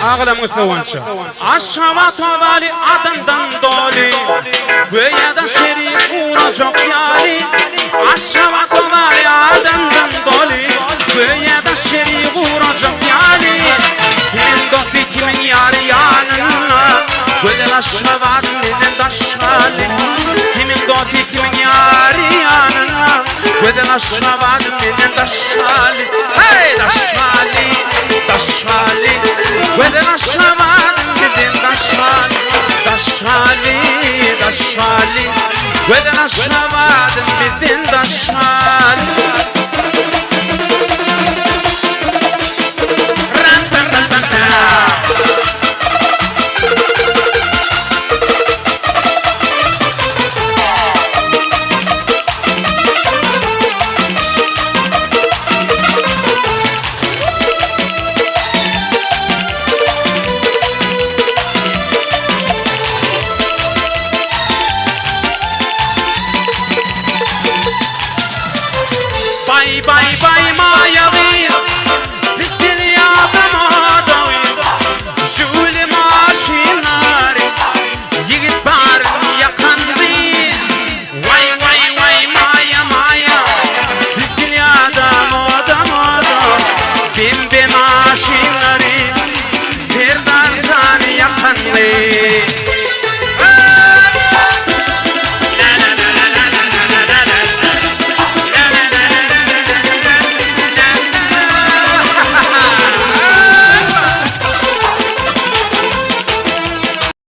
Agalamyň sowança. Aşgabat ozaly adamdan doly, Göýä daşary gurajak ýaly. Aşgabat ozaly adamdan doly, Göýä daşary gurajak ýaly. Kimiň dosty, kimiň ýary ýanynda, Gözel Aşgabat menden daşgaly. Kimiň dosty, kimiň ýary ýanynda, Gözel Aşgabat menden daşgaly. Heý, daşgaly, daşgaly, Gözel Aşgabat menden daşgaly. Daşgaly, daşgaly, Gözel Aşgabat menden daşgaly. Baý baý baý maýa gyz.